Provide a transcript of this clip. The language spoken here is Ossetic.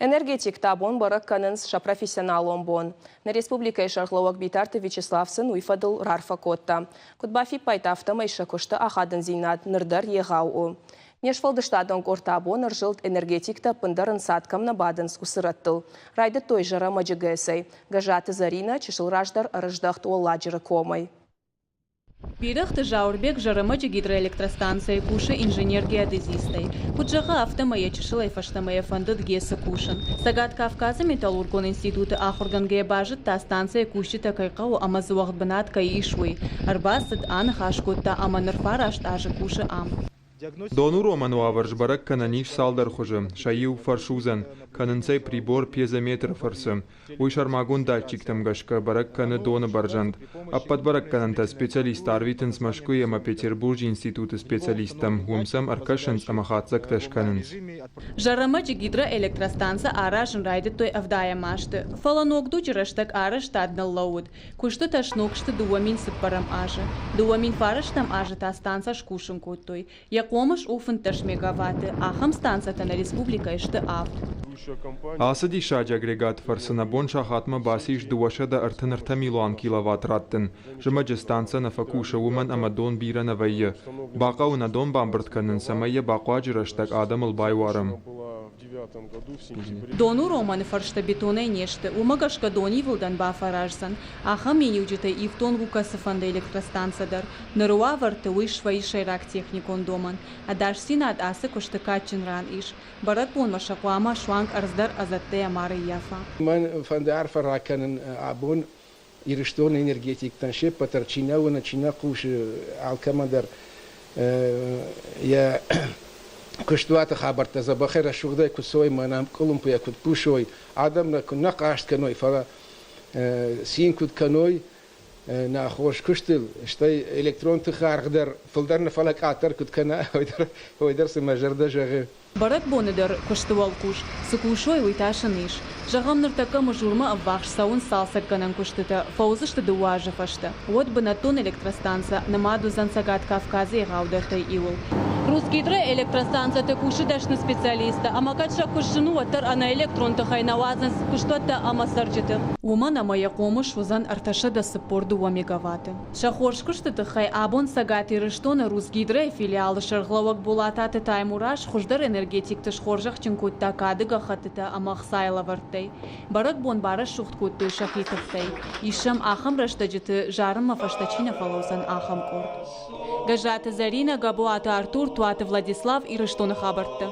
Энергетиктӕ абон бӕрӕг кӕнынц сӕ профессионалон бон. Нӕ республикӕйы сӕргълӕууӕг Битарты Вячеслав сын уый фӕдыл рарфӕ кодта. Куыд бафиппайдта, афтӕмӕй сӕ куысты ахадындзинад ныр дӕр егъау у. Не сфӕлдыстадон къорд та абон ӕрзылд, энергетиктӕ ӕппындӕр ӕнцад кӕм нӕ бадынц, уыцы рӕттыл. Райдыдтой Зӕрӕмӕджы ГЭС-ӕй. Гӕззаты Зӕринӕ чысыл раздӕр ӕрыздӕхт Уӕлладжыры комӕй. Бирӕгъты Зауырбег Зӕрӕмӕджы гидроэлектростанцӕйы кусы инженер-геодезистӕй. Куыд зӕгъы, афтӕмӕй йӕ чысылӕй фӕстӕмӕ йӕ фӕндыд ГЭС-ы кусын. Цӕгат Кавказы металлургон институты ахуыргӕнгӕйӕ базыдта, станцӕйы кусджытӕ кӕй хъӕуы ӕмӕ дзы уӕгъд бынат кӕй ис, уый. Ӕрбацыд, аныхас кодта ӕмӕ ныр фараст азы кусы ам. Донуромӕн уавӕр сбӕрӕг кӕнӕн ис цалдӕр хуызы. Сӕ иу фӕрсудзӕн, кӕнынц ӕй прибор пьезометры фӕрцы. Уый сӕрмагонд датчиктӕм гӕсгӕ бӕрӕг кӕны доны бӕрзӕнд. Ӕппӕт бӕрӕггӕнӕнтӕ специалисттӕ арвитынц Мӕскуыйы ӕмӕ Петербурджы институты специалисттӕм, уым сӕм ӕркӕсынц ӕмӕ хатдзӕгтӕ скӕнынц. Зӕрӕмӕджы гидроэлектростанцӕ аразын райдыдтой ӕвдайӕм азты, фӕлӕ ног дуджы рӕстӕг арӕзтад ныллӕууыд. Куыстытӕ сног сты 2004 азы. 2009 азы та станцӕ скусын кодтой. Йӕ хъомыс у 15 мегаватты. Ахӕм станцӕтӕ нӕ республикӕйы сты авд. Ацы диссаджы агрегаты фӕрцы нӕ бон сахатмӕ бацис 233 милуан киловатт раттын. Зымӕджы станцӕ нӕ фӕкусы, уымӕн ӕмӕ дон бирӕ нӕ вӕййы. Бахъӕуы нӕ дон бамбырд кӕнын, цӕмӕй йӕ бахъуаджы рӕстӕг адӕмыл байуарӕм. Донуромӕны фӕрстӕ бетонӕй не сты, уымӕ гӕсгӕ донивылдӕн бафӕраздзӕн. Ахӕм миниуджытӕй ифтонг у кӕцыфӕнды электростанцӕ дӕр. Ныры уавӕрты уый свӕййы сӕйраг техникон домӕн. Ӕдасдзинад ацы куысты кадджын ран ис. Бӕрӕгбонмӕ сӕ хъуамӕ суанг ӕрдз дӕр ӕдзӕттӕйӕ ма рыййафа. Мӕн фӕнды арфӕ ракӕнын абон Ирыстоны энергетиктӕн се ппӕт дӕр, чи нӕ уыны, чи нӕ хъусы, алкӕмӕн дӕр йӕ куыстуаты хабӕрттӕ дзӕбӕхӕй рӕсугъдӕй куы цой, мӕнӕ къуылымпыйӕ куыд кусой, адӕм нӕ куы нӕ хъаст кӕной, фӕлӕ цин куыд кӕной нӕ хорз куыстыл, стӕй электрон тыхы аргъ дӕр фылдӕр нӕ, фӕлӕ къаддӕр куыд кӕна, уый дӕр сын мӕ зӕрдӕ зӕгъы. Бӕрӕгбоны дӕр куысты уӕлхъус цы кусой, уый та сын ис. Зӕгъӕм, ныртӕккӕ Мызурмӕ ӕввахс цӕуынц цалцӕггӕнӕн куыстытӕ, фӕуыдзысты дыууӕ азы фӕстӕ. Уӕд бынӕттон электростанцӕ нымад уыдзӕн Цӕгат Кавказы егъаудӕртӕй иуыл. Русгидро электростанцӕты кусы дӕсны специалисттӕ ӕмӕ кӕд сӕ куыст зын у, уӕддӕр ӕнӕ электрон тыхӕй нӕ уадзынц куыстуӕттӕ ӕмӕ цӕрджыты. Уымӕн ӕмӕ йӕ хъомыс уыдзӕн 342 мегаватты. Сӕ хорз куысты тыххӕй абон Цӕгат Ирыстоны Русгидро-йы филиалы сӕргълӕууӕг Болататы Таймураз хуыздӕр энергетикты схорзӕхджын кодта кады гӕххӕттытӕ ӕмӕ ӕхцайы лӕвӕрттӕй. Бӕрӕгбон барӕсугъд кодтой сӕхи тыхтӕй. Ис сӕм ахӕм рӕстӕджыты, зарынмӕ фӕстӕ чи нӕ фӕлӕудзӕн, ахӕм къорд. Гӕззаты Зӕринӕ, Габуаты Артур, Туаты Владислав, Ирыстоны хабӕрттӕ.